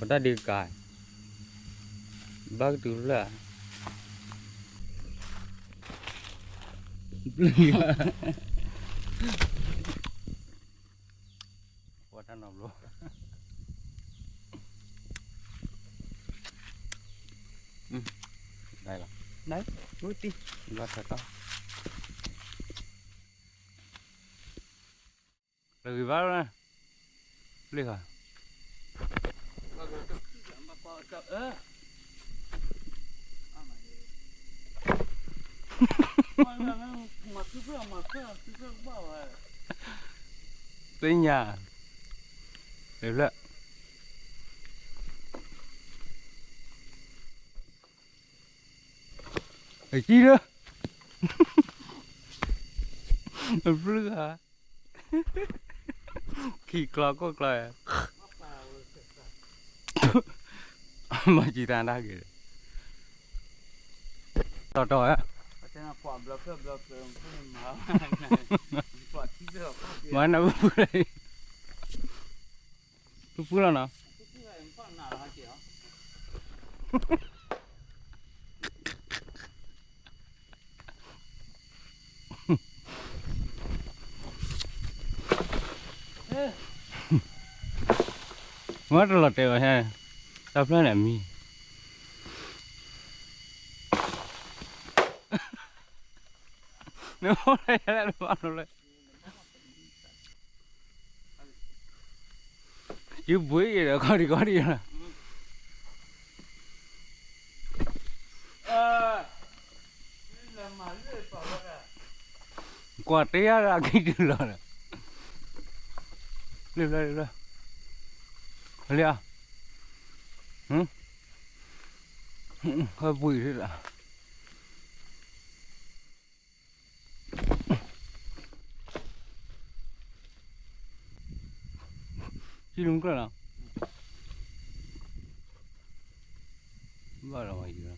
တၢ်ဒုးကါ, ဘၣ်ကတုၤဖျၢၣ်, ပှၤတၢ်နီၤဘျိ, ဒၣ်လီၤ, ဒၣ်, ဘၣ်ထီၣ်တၢ် လၢဂ့ၤဘၣ်လၢ, ပျ့ၢ်ဃီ, သ့ၣ်ညါ, လၢဖျၢၣ်, အကံၢ်လၢ, ဖျၢၣ်ဃီ, ခံကျီကိၢ်ကျီ, မၤကံတၢ်ဒၣ်က့ၤ, တီတီ, မၤနၢ်ပူၤပူၤလီၤ, ပူၤပူၤလီၤနီၤ. မ့ၢ်တလီၤတဲာ်ဘၣ်ဟဲ, တၢ်ဖျၢၣ်န့ၣ်အမံၤ, နမ့ၢ်လၢယလဲၣ်တဘၣ်နလဲၣ်. ယဘှံးက့ၤဒီးခီဒံခီဒံလီၤ, ကွၢ်တ့ၢ်ယၤဒီးအကံၢ်တုၤလီၤဒီး, လၢလၢလၢ, လၢ, ဟဲဘှံးလီၤ. စံၣ်လူၤကျၢၢ်လီၤ, ဘၣ်လီၤ,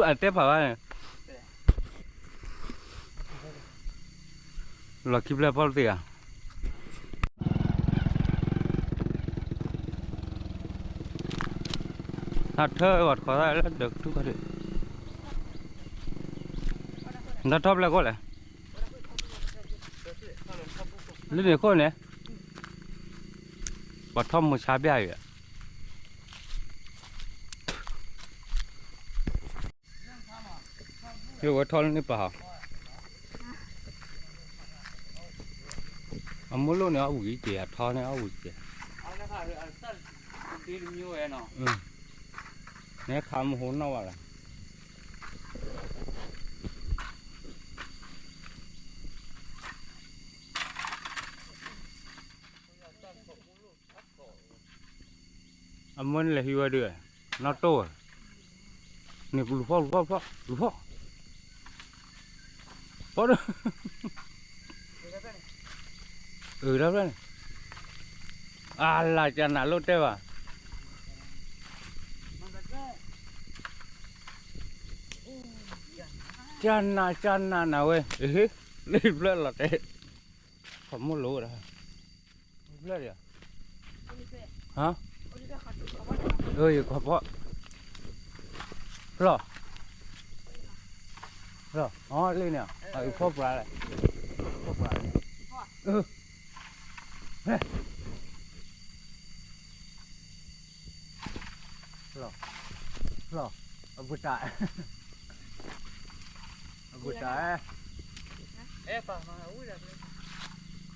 အတဲဖးဘၣ်န့ၣ်, လီၢ်ခံဖျၢၣ်ဖီၣ်သ့ဧါ, ဟးထၢဝဲတခီသၣ်လၢဒၢးကထူၣ်ခီဒံး, နထီၣ်ဖျဲၣ်ခိၣ်လဲၣ်, လၢန့ၣ်ခိၣ်န့ၣ်, ပှၤထီၣ်မိၢ်ဆါဘၣ်အံၤ, ယဝဲထီၣ်လၢန့ၣ်ပၤဟီ, အမိၢ်လိၣ်န့ၣ်အီၣ်ဝံၤက့ၤ အထီန့ၣ်အီၣ်ဝံၤက့ၤ, န့ၣ်ခါမဟိနီၣ်ဘၣ်လီၤ. အမိၢ်န့ၣ်လဲၤဟံးဝဲဒုး, နီၣ်တိၢ်ဝဲ, န့ၣ်လူၤဖီၣ်လူၤဖီၣ်လူၤဖီၣ်, ဖီၣ်ဒီး, အၢ တၢ်ဖျၢၣ်န့ၣ်, အလၤကနးလိၣ်တဲဘၣ်, ကနးကနးနၤဝဲ, လၢဖျၢၣ်လီၤတဲ, ခီမိၣ်လိၤဒီး, ဖျၢၣ်ဒီး, ဟါ, ယခီဖီၣ်, ဖျီၣ်, ဖျီၣ်, အလ့န့ၣ်, အဖီၣ်ပှၤလဲၣ်, ဖီၣ်ပှၤလဲၣ်, ဖျီၣ်, ဖျီၣ်, အဘူးတၢ်, အဘူးတၢ်,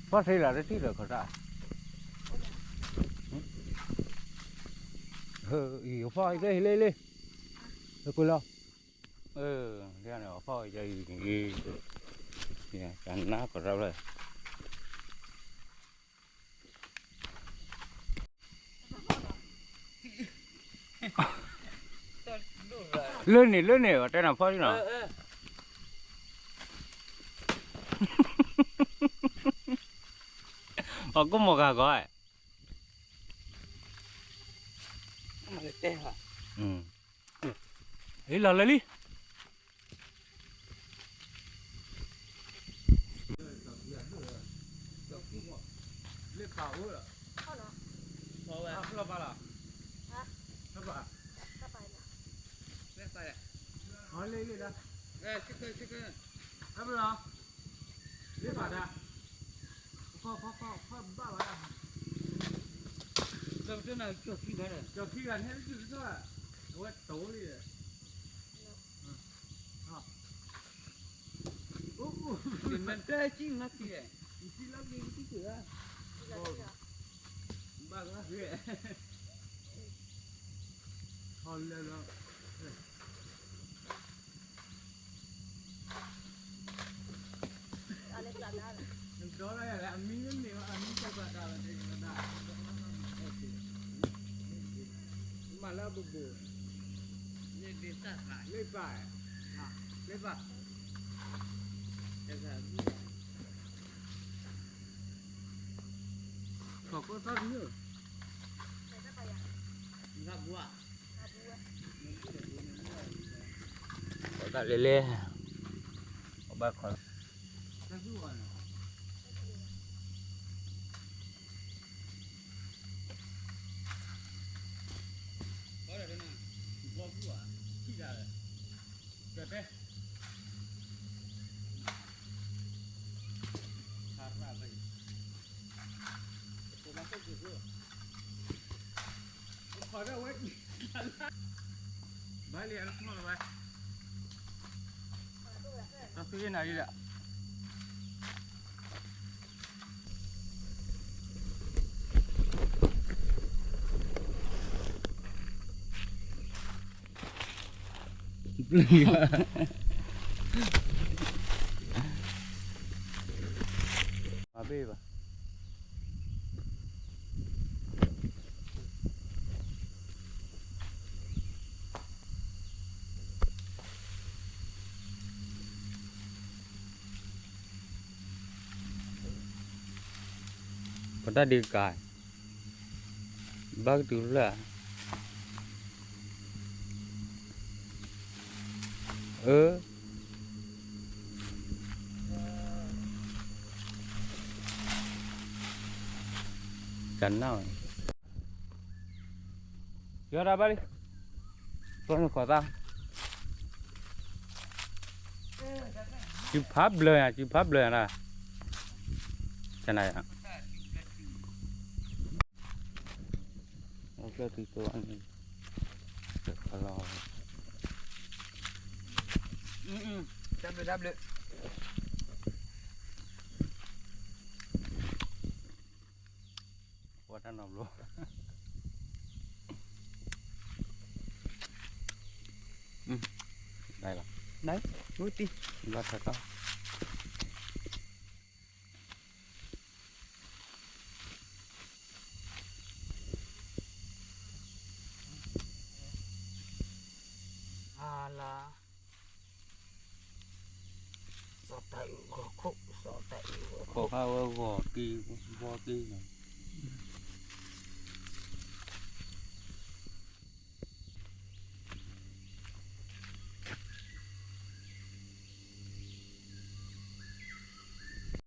ဖီၣ်ထံလီၤတထံၣ်လၢၤခီတၢ်, အံၤဖီၣ်လ့လ့, လၢကွလီၤ, အၢ, လၢန့ၣ်ဖီၣ်အံၤ, ကနၣ်ကရၢလၢ လၢန့ၣ် လၢန့ၣ် တဲနၤဖီၣ်လံနီၤ, အကိၣ်မီၤဂၤဂီၤ, ဟ့ၣ်လီၤလၢလံ, လၢ အိၣ်လီၤ, ဖျီဝဲ, ဖျီပါလီၤ, ဖျီပါ, ဖျီပါ, ဖျီပါ, ဖျီပါ, ဖျီပါလီၤ, လ့ပါဒၣ်, ဖီဖီဖီဖီဘၣ်ဝဲဒၣ်, ကၠီခံဂၤန့ၣ် ကၠီခံဂၤန့ၣ် အဝဲတိၢ်လံ, အိၣ်အိၣ်, မ့ၢ်တဲကံမၤကံ, ကံလီၤကံကံက့ၤ, ဘၣ်က့ၤ, ဟီလၢလီၤ, မၤလၢအဘူးဘူး, လ့ပၢ်, လ့ပၢ်, ခီၣ်ခိၣ်သီတမုၢ်, တၢ်လဲၤလဲၤ, ဘၣ်ခီၣ်, ဘၣ်လံအလၢနၤလီၤ, မၤဘ့ၣ်ဘၣ်, ပတၢ်ဒုးကါ, ဘၣ်ကတုၤဖျၢၣ်, အၢ, ကနၣ်, ယီၤတၢ်ဘၣ်လံ, ပှၤနုာ်ခီၣ်သၣ်, စုဖးဘျၢယၤ, စုဖးဘျၢယၤ, ကနၣ်ယၤ, အကျၢၢ်သံသိအန့ၣ်, တၢ်ဘျုးတၢ်ဘျုး, ပှၤတၢ်နီၤဘျိ, ဒၣ်လီၤ, နမုၢ်တံၢ်, ဘၣ်ထီၣ်တီၢ် အါလါ, စီၤတၢ်အုးဂီၤခိၣ်, စီၤတၢ်အုးဂီၤခိၣ်, ကိးခါဝဲဂီၤက့ၤ, ဘီက့ၤ,